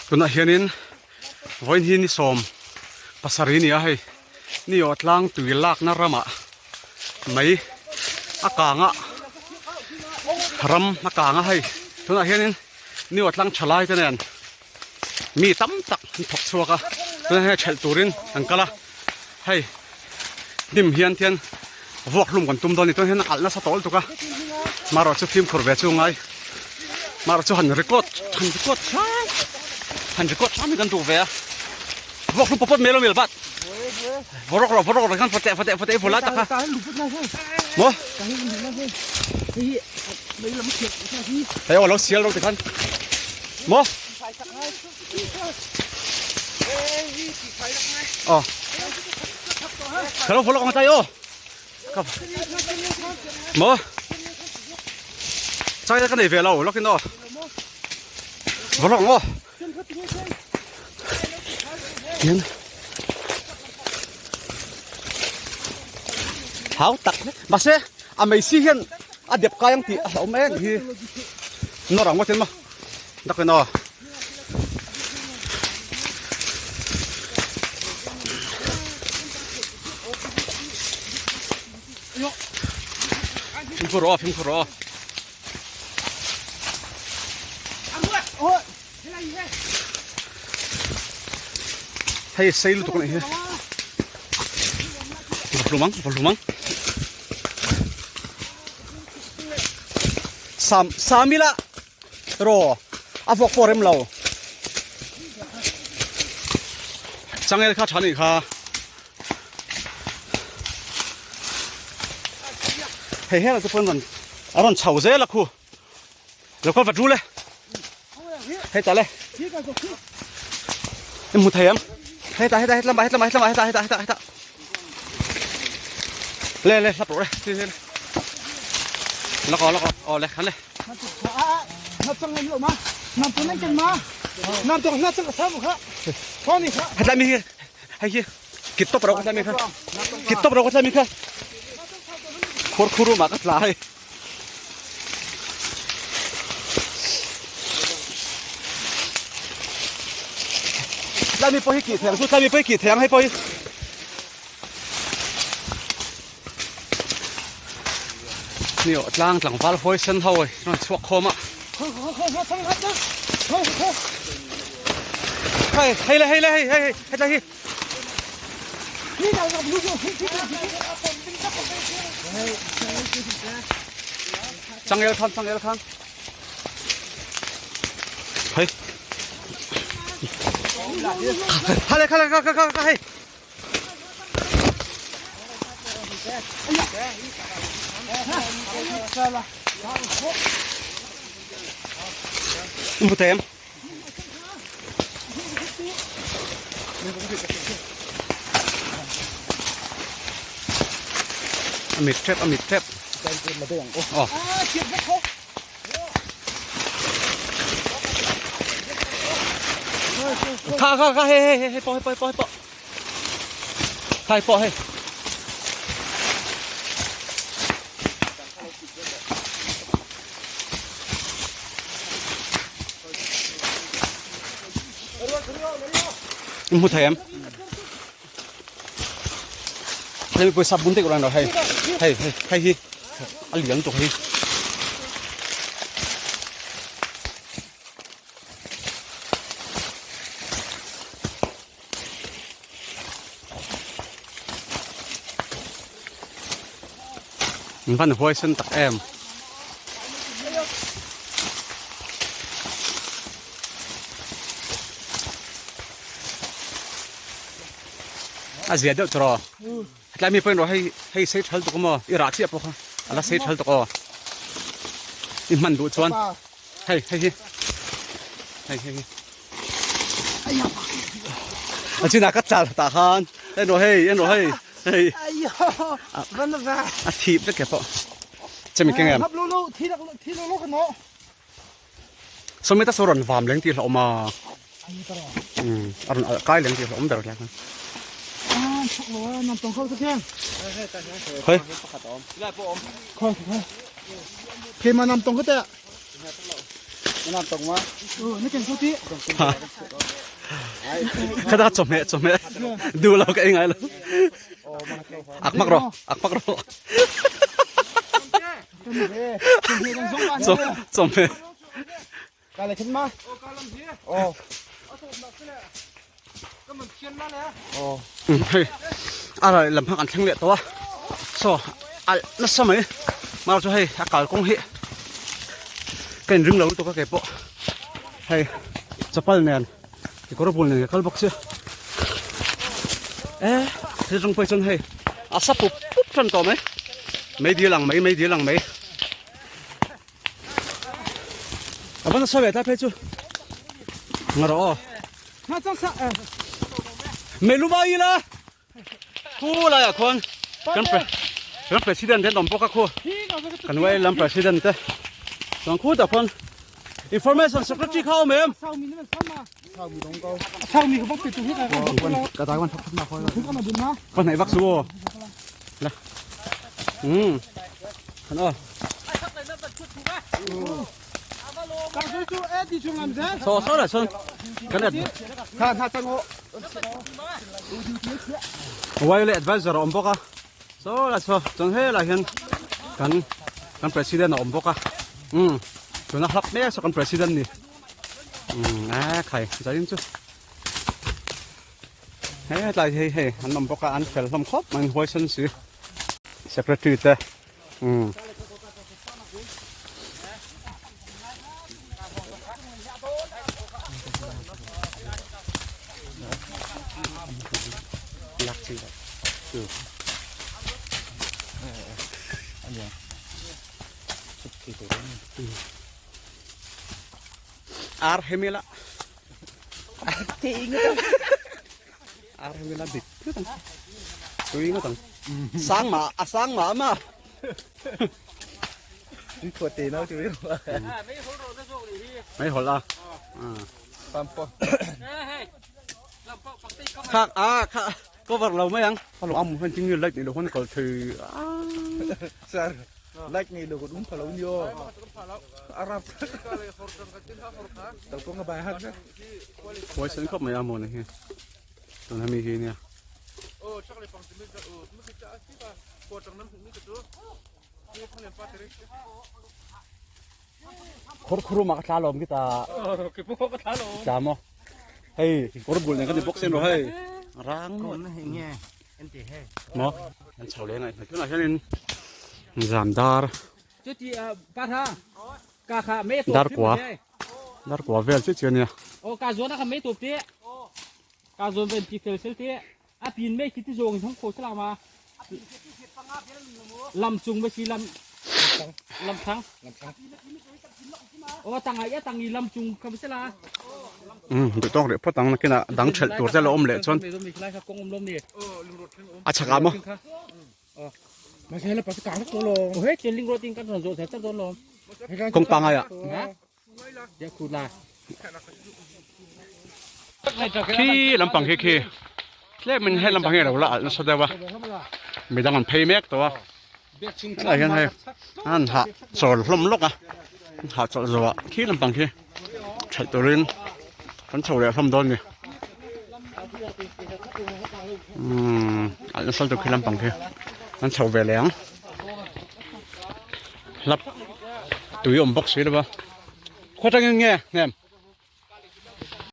Tunah hianin vawiin hi ni 17 a ni a hei ni aw tlang tui lakna ramah mai a kang a ram a kang a hei tunah hianin ni aw tlang tha lai te nen mi tam tak an thawk chhuak a tunah hian thelh turin an kal a hei hnim hian tian vuak hlum kan tum dawn a ni tunah hian a alh nasa tawh lutuk a marawh chu fimkhur ve chu ngai marawh chu han record han record hram han record hram hi kan duh ve a vuak hlum pawp pawp mai lo mil bat vawrok rawh vawrok rawh khan fate fate fate i vul lai tak kha maw hei aw lo sial ro tikhan maw Ờ. Kalau follow ang tayo. Kap. Mo. Chai ka nei ve lo lokin o. Vlog o. Hian. Hau tak. Mahse a mei si hian a dep kai ang tih a hlauhawm em hi. Nawr ang ngawtin maw. Dakin aw. Fimkhur rawh, fimkhur rawh. Hei sei lutuk a nih hi. Va hlum ang, va hlum ang. Sam Samila ro a vawk pawh rem lo changel kha tha nih kha hei hela chu pawn rawn a rawn chho zel a khu lo kal vat rul e hei ta le i hmu thei em hei ta hei ta hetlama hetlama hetlama heta heta heta heta le le hlap rawh le lak aw lak aw aw le khan le hetlai mi hi hei hi kit top rawh hetlai mi kha kit top rawh hetlai mi kha khur khur ma ka tla hei Tlai mi pawh hi kih thei ang chu tlai mi pawh hi kih thei ang hei pawh hi. Ni aw tlang tlangval hawi sen ho a rawn chhuak khawm a. Hei hei le hei le hei hei hei hetlai hi. Changel khan changel khan. Hei. Khale khale kha kha kha hei. Mu tem. A mit tep a mit tep. Aw. Kha kha kha hei hei hei pawh hei pawh hei pawh hei pawh. Kha hei pawh hei. Hmu thei em? Hei pawisa bun tek ran hei. Hei hei hei hi a lian tuk hei. An van huaisen tak em. A zia deuh tawh tlai mi pawhin rawh hei hei sei thal tuk maw i rah chiah pawh kha a la sei thal tuk aw i hman duh chuan hei hei hi hei hei hi a chinah ka chal tah khan en rawh hei en rawh hei hei a thip vek ke pawh chemi keng em sawmi ta saw rawn vam leng tih hlauh ma a rawn alh kai leng tih hlauh awm ber hle khan hei Keimah nam tong ka teh. Khata chawhmeh chawhmeh duh lo ka ei ngai lo. Ak mak rawh ak mak rawh. Chawhmeh. Hei a ral lam hang an thleng leh tawh a saw alh nasa mai mar chu hei a kalkawng hi ka inring lo lutuk a kei pawh hei chapal nen kekawr bul nen ka kal bawk sia e thil tang pawh chuan hei a sa pup pup tan tawh mai mei dil ang mai mei dil ang mai. A va nasa ve ta phei chu. Nga rawh aw. Mei lu vai ila. Khu lai ah khuan kan pre kan president te an awm bawk a khu. Kan uai lam president te. Chuan khu tah khuan information secretary kha a awm em? Ka hnaih vak chu aw. La. Um. Kan aw. So so la chon. Kan ad. Wai le advisor awm bawk a. So la cho chon he la hian kan kan president a awm bawk a. Um. Tuna hlap mek saw kan president ni. Um a khai zain chu. He tlai hei hei an awm bawk a an fel hlawm khawp mai an huaisen si secretary te umm. Ar hemila. Ar hemila dik thut ang. Tui ngawt ang. Sang mah a sang mah ma. Tui khuat te nau chu ri. Mai hol a. Khak a kha cover lo mai ang. Alo am han ching light ni lo hon kal thei. Sir, like nei lo ko dum phalo nio. Arab. Tal ko nga bai hat. Huai sen khawp mai a mawn hi. Tun hemi hi nia. Khur khur ma ka thla lom kita. Tla mo. Hei, kawr bul nen kan ni bawk sen ro hei. Rang mo. Mo. An chho leng ai. Tunah hianin zam dar. Dar kua. Dar kua vel chi chi ania. A pin me khi ti zawng in hong kho sala ma. Lam cung ba si lam lam thang. O tang ai tang i lam cung kha sala. Um du tawk rih phawt ang nakinah dang thelh tur te lo awm leh chuan a chak ah maw. Kawng pangai ah. Khi lampang hi khi tlem in he lampang hi a lo la alh nasa deuh a midang an phei mek tawh a helaiah hian hei an hah chawl hlawm lawk a an hah chawlh zawh ah khi lampang khi ṭhelh turin kan chho leh hlawm dawn a ni umm alh nasa lutuk khi lampang khi an chho ve leh ang. Hlap tui awm bawk si lo va khaw tangin nge hnem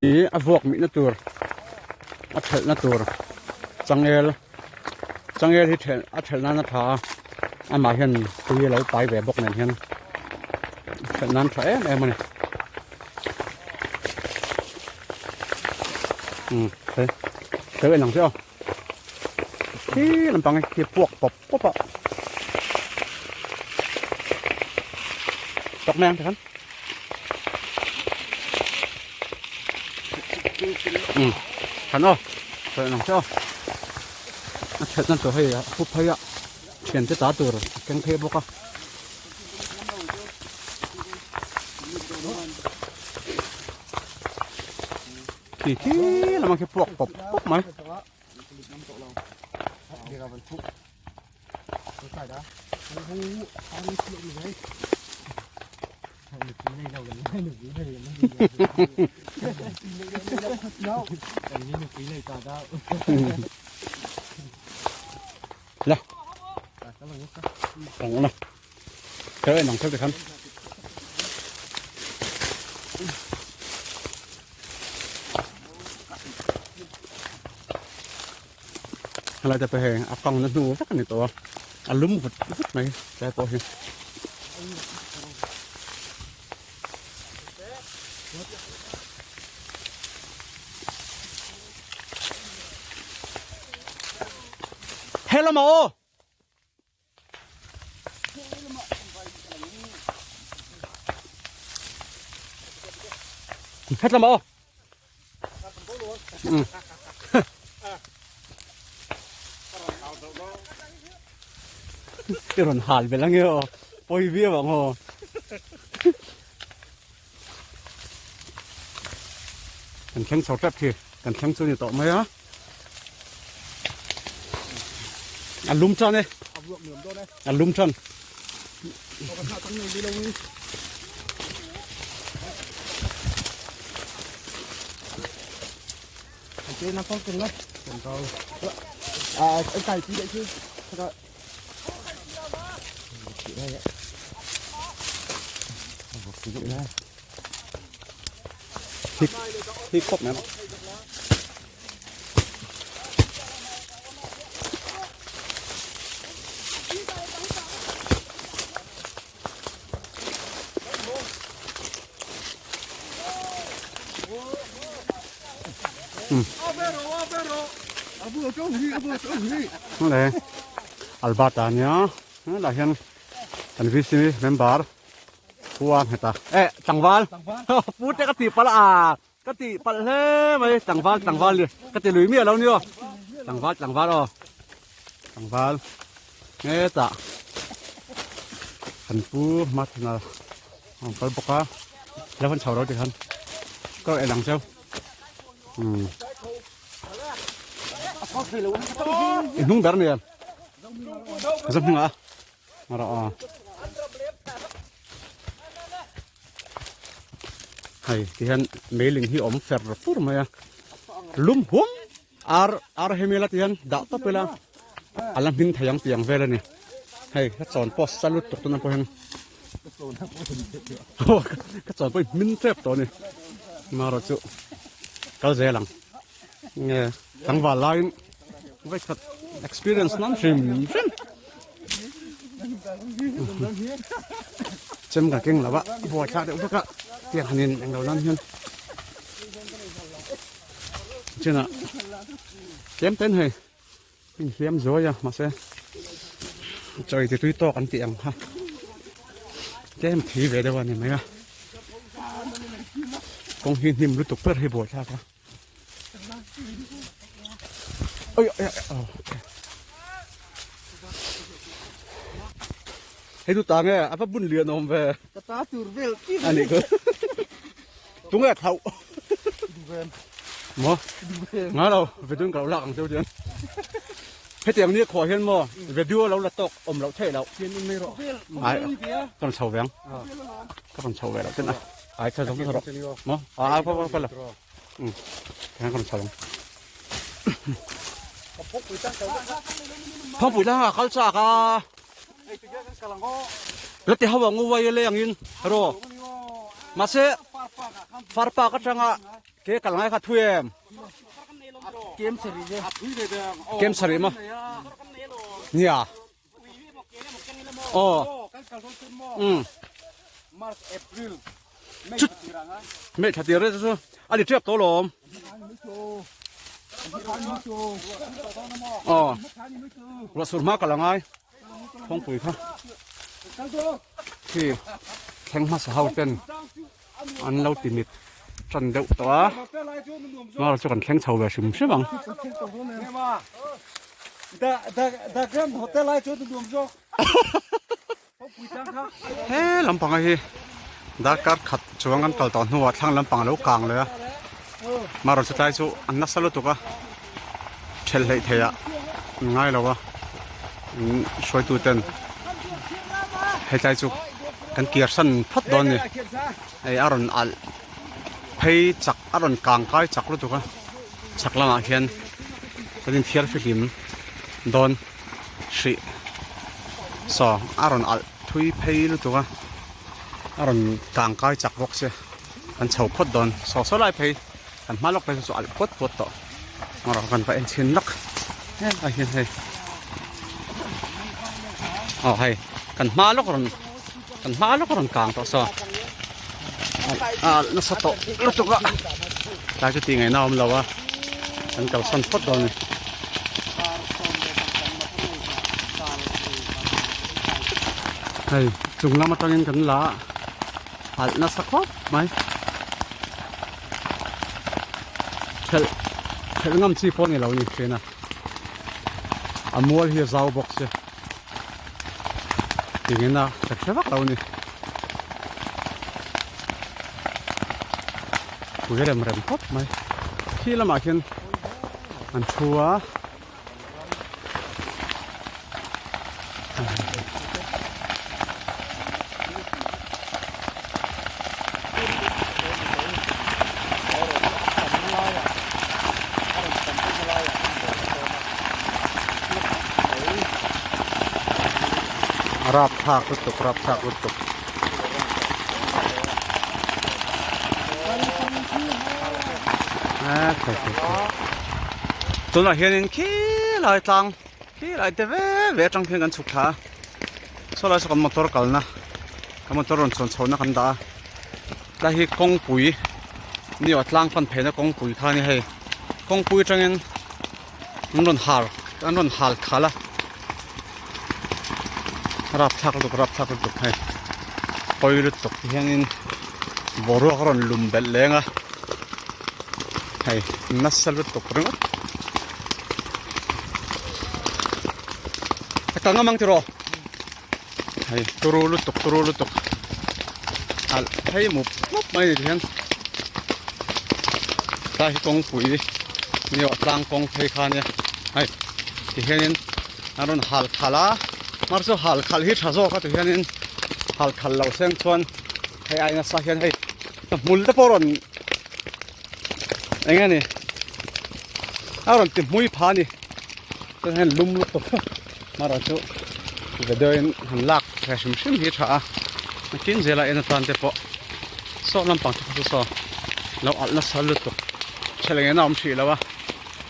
ih a vuak mihna tur a thelhna tur changel changel hi thelh a thelh nan a tha a amah hian tui a lo pai ve bawk nen hian thelh nan tha em em a ni umm hei hei en ang che aw khi lampang hi khi puak pawp pawp a tawk mai ang tikhan um khan aw sawi ang che aw a chhet na chu hei a hup phei a thian te ta tur a keng phei bawk a khi khi lamah khi puak pawp pawp mai. La. Tang na. Cái nòng khép được không? Helai te pawh hei a kang na hnu vek a ni tawh a, a lum vut vut mai tlai pawh hi. Hello ma aw. Hết lắm aw. I rawn hal belh ange aw pawi viau ang aw. Kan thleng chho tep khi kan thleng chu ni tawh mai a. A lum tan e. A lum tan. Hi khawp mai maw. Le Albert a nia lah hian kan VC member Khua nghet a eh tlangval pu te ka tih palh a ka tih palh hle mai tlangval tlangval ni ka ti lui miah lo ni aw tlangval tlangval aw tlangval hetah kan pu Martin-a a rawn kal bawk a lo han chho ro tikhan ka rawn en ang cheu umm i hnung ber nia Zohmingah a rawh aw. Hei tihian meiling hi awm fer fur mai a lum huam ar ar hemi la tihian dah tawp ila a la hmin thei ang tih ang vel a ni hei ka chawn pawh sa lutuk tuna pawh hian ka chawn pawh hi hmin tep tawh a ni marawh chu kal zel ang nge tlangval laiin vawikhat experience nan hrim hrim. Chem ka keng lo a buai thlak deuh vek a tiang han in englo nan hian chinah tlem ten hei inhliam zuai a mahse chawi ti tui tawk an tih ang kha tlem thi ve deuh a ni mai a kawng hi hnim lutuk ber hi buai thlak a. Oi oi oi. Hei tu ta nge a va bun lian awm ve. Ka ta tur vel chi. Ani ko. Tu nge thau. Mo. Nga lo vedun ka lo lak ang cheu tian. Hetiang ni khuah hian maw video lo la tawk awm loh theih loh. Ai ka rawn chho ve ang. Ka rawn chho ve loh ten a. Ai chho zawng zawng rawh. Maw a pa pa la. Um. Ka rawn chho ang. Phawngpui la kal chak a. La ti ho ang uai le angin ro. Mahse farpak atanga ke kal ngai kha thui em. Kem sari je. Kem sari ma. Nia. Aw. Um. Chut. Mei thla tir chu a ni tep tawh lawm. Aw. Ruah sur hma kal angai. Thawngpui kha. Khi thleng hmasa ho ten an lo ti mit tan deuh tawh a mar chu kan thleng chho ve hrim hrim ang he lampang a hi darkar khat chuang kan kal tawh hnuah thlang lampang a lo kang leh a marawh chu tlai chu an nasa lutuk a thelh hleih theih ah an ngai lo a hruaitu ten hetlai chu. Kan kir san phawt dawn a ni. Hei a rawn alh phei chak a rawn kang kai chak lutuk a chhak lamah hian kan inthiar fihlim dawn hrih saw a rawn alh thui phei lutuk a a rawn kang kai chak bawk sia kan chho phawt dawn saw saw lai phei kan hma lawk phei chu alh puat puat tawh erawh kan va en chhin lawk helai hian hei aw hei kan hma lawk rawn kan hma lawk rawn kang tawh saw a alh nasa tawh lutuk a tlai chu tih ngaihna a awm lo a kan kalsan phawt dawn a ni. Hei chung lam atangin kan la alh nasa khawp mai thelh thelh ngam chi pawh a ni lo a ni thin a a mual hi a zau bawk sia tingin a hre hre vak lo a ni pui rem rem khawp mai khi lamah khian an thu a. Rapthlak lutuk rapthlak lutuk. Tunah hianin khilai tlang khilai te ve ve atang khian kan chhuk thla a saw lai saw kan motor kalna kan motor rawn chhawn chhohna kan dah a tlai hi kawngpui ni aw tlang pan pheina kawngpui kha a ni hei kawngpui atangin an rawn har an rawn hal khalh a rapthlak lutuk rapthlak lutuk hei pawi lutuk ti hianin boruak a rawn lum belh leng a hei nasa lutuk ringawt a kang amang tiraw hei turu lutuk turu lutuk alh phei mup mup mai ni ti hian tlai hi kawngpui ni awh tlang kawng phei kha ania hei ti hianin an rawn hal khalh a mar chu hal khalh hi tha zawk a ti hianin hal khalh loh seng chuan hei ai nasa hian hei ka hmul te pawh rawn eng nge ni a rawn ti hmui pha a ni chuan hian lum lutuk marawh chu video in han lak ve hrim hrim hi tha a nakin zela en atan te pawh saw lampang te chu saw lo alh nasa lutuk theleng in a awm hrih lo a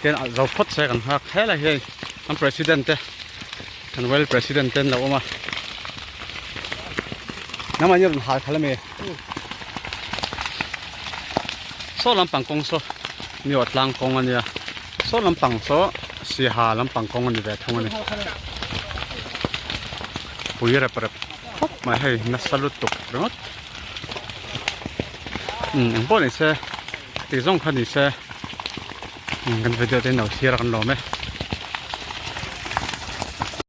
tian alh zo phawt se kan nghak helai hi kan president te kan well president te an lo awm a namah hian rawn hal khalh ami saw lampang kawng saw ni aw tlang kawng ania saw lampang saw siaha lampang kawng ani ve thung ani pui rep rep khawp mai hei nasa lutuk ringawt umm engpawh ni se tih zawng kha ni se kan video te hi no thlir a kan lawm e.